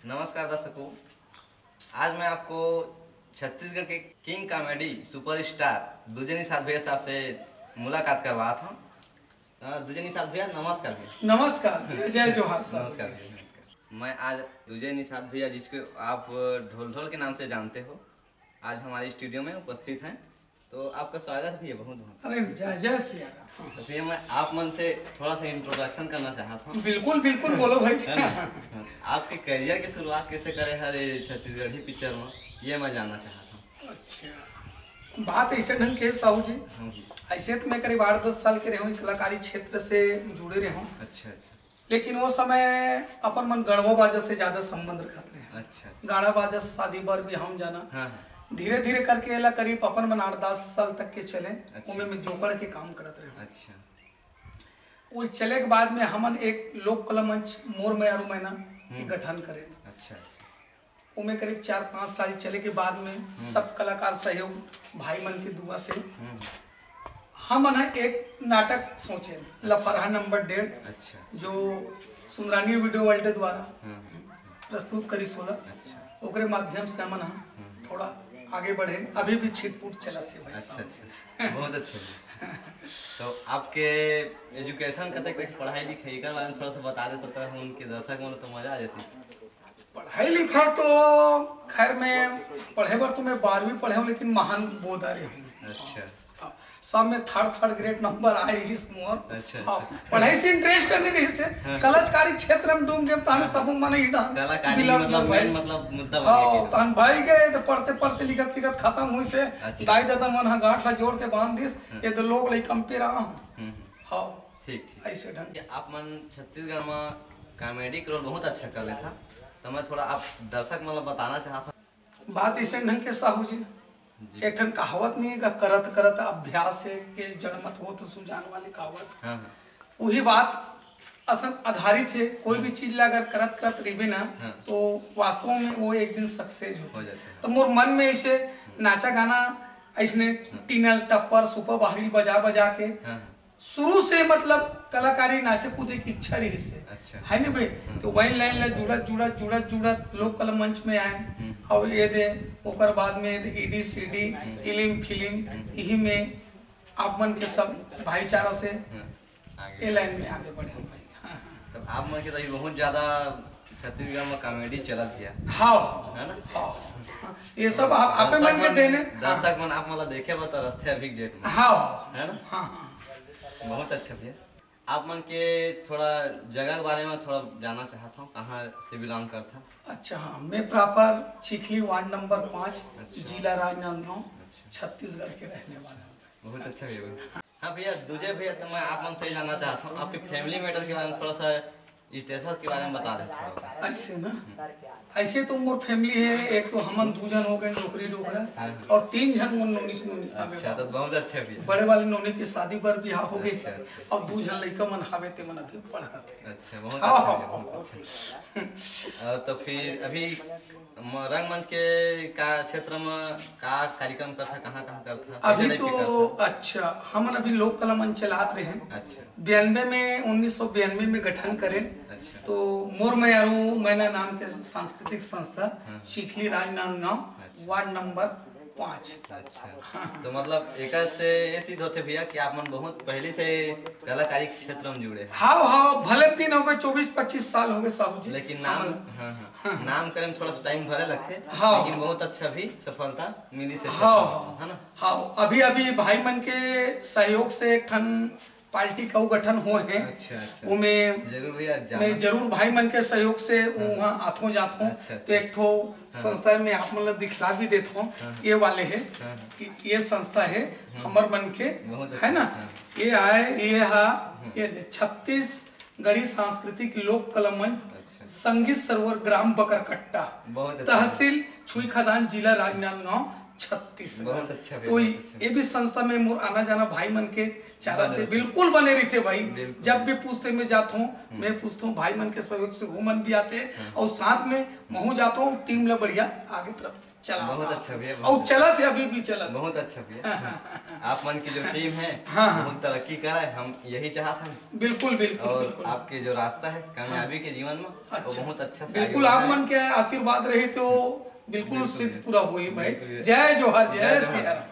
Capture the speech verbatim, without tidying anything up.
नमस्कार दर्शकों, आज मैं आपको छत्तीसगढ़ के किंग कॉमेडी सुपरस्टार दुजे निषाद भैया साहब से मुलाकात करवात हूँ। अ, दुजे निषाद भैया, नमस्कार भैया। नमस्कार, जय जय जोहार साहब। नमस्कार भैया, नमस्कार। मैं आज दुजे निषाद भैया, जिसको आप ढोल ढोल के नाम से जानते हो, आज हमारे स्टूडियो में उपस्थित हैं, तो आपका स्वागत भी है बहुत बहुत। अरे, जय जय सिया राम। तो फिर मैं आप मन से थोड़ा सा इंट्रोडक्शन करना चाहता हूँ। बिल्कुल बिल्कुल, बोलो भाई। है ना? आपके करियर की शुरुआत कैसे करे हर ये छत्तीसगढ़ी पिक्चर में, ये मैं जानना चाहता हूँ। अच्छा, बात ऐसे ढंग के साहू जी, हाँ जी। ऐसे तो मैं करीब आठ दस साल के रहे हूँ कलाकारी क्षेत्र से जुड़े रहे हूँ। अच्छा अच्छा। लेकिन वो समय अपन मन गड़वा बाजा से ज्यादा संबंध रखत रहे हैं। अच्छा अच्छा। गाड़ा बाजा, शादी बर, बिहाव जाना। हाँ हाँ। धीरे धीरे करके एला करीब अपन मन आठ दस साल तक के चले। अच्छा। ओमे में जोकड़ के काम करत रहे हूँ। अच्छा। वो चले के बाद में हमन एक लोक कला मंच मोर मयारू मैना के हम्म। गठन करें। अच्छा अच्छा। ओमे करीब चार पाँच साल चले के बाद में हम्म। सब कलाकार सहयोग भाई मन के दुआ से हम्म। हमन ह एक नाटक सोचे, लफरहा नंबर डेढ़, अच्छा अच्छा। जो सुंदरानी वीडियो वर्ल्ड द्वारा हम्म। प्रस्तुत करिस होला। अच्छा। ओकरे माध्यम से हमन ह हम्म। थोड़ा आगे बढ़े, अभी भी छिटपुट चलत हे भाई अच्छा साहब। अच्छा, बहुत अच्छा। तो आपके एजुकेशन कतक तक, पढ़ाई लिखाई, एकर बारे में थोड़ा सा बता देते तो उनके दर्शक मन तो मजा आ जाती। पढ़ाई लिखाई तो खैर मैं पढ़े बर तो मैं बारहवीं पढ़े हूँ, लेकिन महान बोधा रहे हूँ। अच्छा। हाँ, सब में थर्ड थर्ड ग्रेड नंबर आए रहिस मोर। अच्छा, हाँ, अच्छा। पढ़ाई से इंटरेस्ट नहीं रहिस हे। हाँ। कलाकारी क्षेत्र में डूम गए, तहन हाँ। सब मन ही डांस कलाकारी बिलक मतलब गए। मेन मतलब मुद्दा बन हाँ, गया। तहन भाई गए तो पढ़ते पढ़ते लिखत लिखत खत्म हुई से अच्छा। दाई ददा मन हा गांठ ला जोड़ के बांध दिस, हाँ। ये तो लोग लई कंपी रहा हूँ। हम्म, हम्म। हाँ। ठीक ठीक। ऐसे ढंग। आप मन छत्तीसगढ़ में कॉमेडी के रोल बहुत अच्छा कर लेथा, तो मैं थोड़ा आप दर्शक मन ला बताना चाहत हूँ। बात अइसन ढंग के साहू जी, जी। एक ठन कहावत नहीं है, करत करत अभ्यास है, के जड़ मत होत सुजान वाली कहावत। हाँ, हाँ। वही बात असन आधारित है। कोई भी हम्म। चीज ला अगर करत करत रहिबे ना, हाँ। तो वास्तव में वो एक दिन सक्सेस हो होता है। जाता है। तो मोर मन में ऐसे नाचा गाना ऐसने हाँ। टीनल टप्पर सुपर बहरी बजा बजा के हाँ, हाँ। शुरू से मतलब कलाकारी नाचे कूदे के इच्छा रहिस हे। अच्छा। है नी भाई? हम्म। तो वही लाइन ला जुड़त जुड़त जुड़त जुड़त लोक कला मंच में आए। हम्म। और ये दे, ओकर बाद में ये दे ईडी सीडी, हम्म। इलिम फिलिम, हम्म। यही में आप मन के सब भाईचारा से हम्म, आगे। ये लाइन में आगे बढ़े हूँ भाई। हाँ, हाँ। तो आप मन के तो अभी बहुत ज्यादा छत्तीसगढ़ में कॉमेडी चलत गया। हाँ, है ना? हाँ, हाँ। ये सब आप, आपे दर्शक मन के मन, देने। दर्शक मन आप मन ला देखे बर तरसथे अभी के डेट में। हाँ, हाँ। है ना? हाँ, हाँ। बहुत अच्छा भैया। आप मन के थोड़ा जगह के बारे में थोड़ा जानना चाहत हूँ, कहाँ से बिलोंग करथा? अच्छा, हाँ, मैं प्रॉपर चिखली वार्ड नंबर पाँच, अच्छा। जिला राजनांदगांव, अच्छा। छत्तीसगढ़ के रहने वाला हूँ। बहुत अच्छा भैया। हाँ भैया, दूजे भैया, तो मैं आप मन से ही जानना चाहत हूँ, आपके फैमिली मैटर के बारे में थोड़ा सा, स्टेटस के बारे में बता देते हो। ऐसे ना, ऐसे तो मोर फैमिली है, एक तो हमन दू झन हो गए डोकरी डोकरा, हाँ। और तीन झन मोर नोनी से नोनी। अच्छा, तो बहुत अच्छा भैया। बड़े वाले नोनी के शादी बर बिहाव हो गए, अच्छा, अच्छा। और दू झन लइका मन हावे, ते मन अभी पढ़त हे। अच्छा, बहुत हाँ, अच्छा हाँ, भैया, बहुत हाँ। अच्छा। और तो फिर अभी म-, रंगमंच के का क्षेत्र में का कार्यक्रम करथा, कहाँ कहाँ करथा, अभी कैसे type के तो करथा? अच्छा, हमन अभी लोक कला मंच चलात रहे हैं। अच्छा। बयानबे में, उन्नीस सौ बयानबे में गठन करें। अच्छा। तो मोर मयारू मैना नाम के सांस्कृतिक संस्था, हाँ। चिखली राजनांदगांव, अच्छा। वार्ड नंबर पाँच। अच्छा। हाँ। तो मतलब एकर से ये सिद्ध होथे भैया कि आप मन बहुत पहले से कलाकारी के क्षेत्र में जुड़े हैं। हाँ, हाँ, भले दिन हो गए, चौबीस पच्चीस साल हो गए साहू जी। लेकिन नाम, हाँ। हाँ, हाँ, हाँ। नाम करे में थोड़ा सा टाइम भले लगथे, हाँ। लेकिन बहुत अच्छा भी सफलता मिली से हाँ, क्षेत्र में, हाँ। है ना? हाँ, अभी, अभी भाई मन के सहयोग से एक ठन पार्टी का गठन हो है। अच्छा, अच्छा। ओमे जरूर भैया, जाना। मैं जरूर भाई मन के सहयोग से हम्म। वहाँ आथों जाथों। अच्छा, अच्छा। तो एक ठो हाँ। संस्था में आप मन ला दिखला भी देथों। हाँ। ये वाले है हाँ। कि ये संस्था है हम्म। हमर मन के, बहुत अच्छा, है ना? हाँ। ये आए, ये हा, हम्म। ये दे, छत्तीसगढ़ी सांस्कृतिक लोक कला मंच, अच्छा। संगीत सरोवर ग्राम बकरकट्टा, बहुत अच्छा। तहसील छुईखदान, जिला राजनांदगांव, छत्तीसगढ़। बहुत अच्छा भैया, तो बहुत अच्छा। ये भी संस्था में मोर आना जाना भाई मन के चारा से बिल्कुल बने रहिथे भाई। बिल्कुल। जब भी पूछथे मैं जात हूँ, मैं पूछत हूँ, भाई मन के सहयोग से वो मन भी आथे। हाँ। और साथ में महूँ जात हूँ, टीम ला बढ़िया आगे तरफ चला। बहुत अच्छा भैया, बहुत और अच्छा। चलत हे, अभी भी चलत। बहुत अच्छा भैया। आप मन की जो टीम है, हाँ, हाँ। बहुत तरक्की करे, हम यही चाहत हन। बिल्कुल, बिल्कुल, और बिल्कुल। आपके जो रास्ता है कामयाबी के जीवन में, वो अच्छा। बहुत अच्छा से आगे बिल्कुल, आप बढ़ाए। मन के आशीर्वाद रही तो बिल्कुल बिल्कुल सिद्ध भैया। पूरा होही भाई। बिल्कुल भैया। जय जोहार, जय जय जोहार। सिया राम।